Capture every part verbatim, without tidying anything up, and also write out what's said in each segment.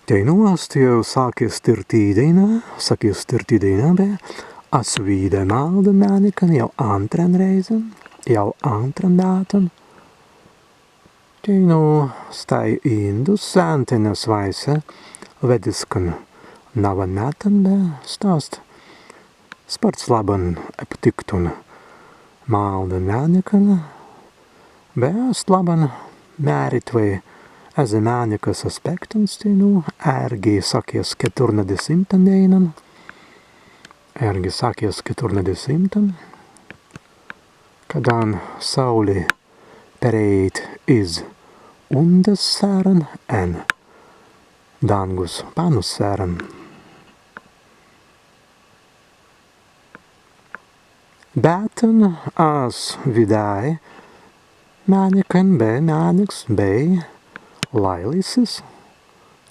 Teinū ast jāu sakkis tīrti dēina, sakkis tīrti dēina, be as widāi maldan mēnikan jāu āntran rēizan, jāu āntran bītan. Teinū stāi īndus sentenis swāise weddiskan nawwan mettan, be sta ast spārts labban aptiktun maldan mēnikan, be ast labban mērītwei ezze mēnikas aspektans teinū, ērgi sakkis ketturnadesimtan dēinan, ērgi sakkis ketturnadesimtan, kaddan saūli perēit iz undas sēran en dāngus pannus sēran. Be tēn as widāi mēnikan, be mēniks bēi laīlisis.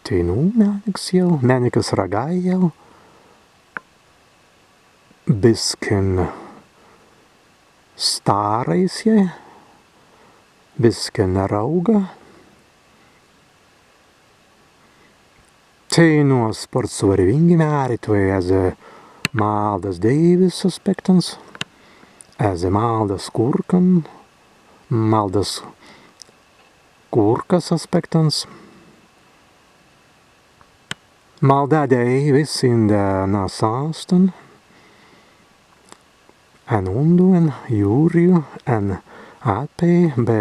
Teinū mēniks jāu, mēnikas ragāi jāu biskin stāraisjai, biskin rauga. Teinū spārts swarewīngi mērītwei ezze maldas dēiwis aspektans, ezze maldas kurkan, maldas kurkas aspektans. Malda dēiwis indi na sāstan, en undu, en jūrju, en appei, be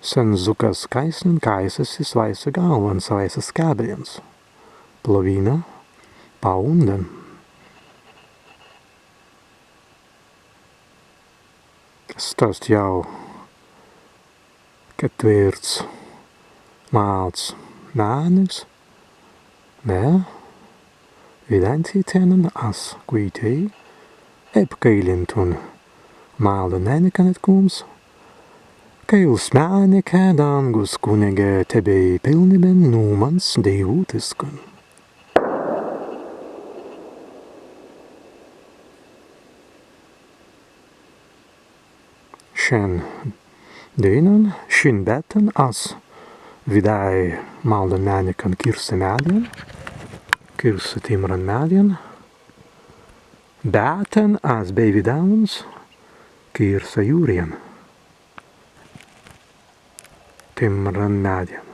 sen zukkas kāisnan kāisas si swāise galwan, swāise skābelins, plawinna pa undan. Sta ast jāu ketwirts malds mēniks, be widātwei tennan as kwitēi epkailintun maldan mēnikan etkūmps. Kaīls mēnike, dāngus kunnege, tebbei pilnibin nūmans deiwūtiskan. Šin dēinan, šin bītan as widāi maldan mēnikan kīrsa meddjan, kīrsa timran meddjan, be tēn as bēi widāwuns kīrsa jūrjan. Timran meddjan.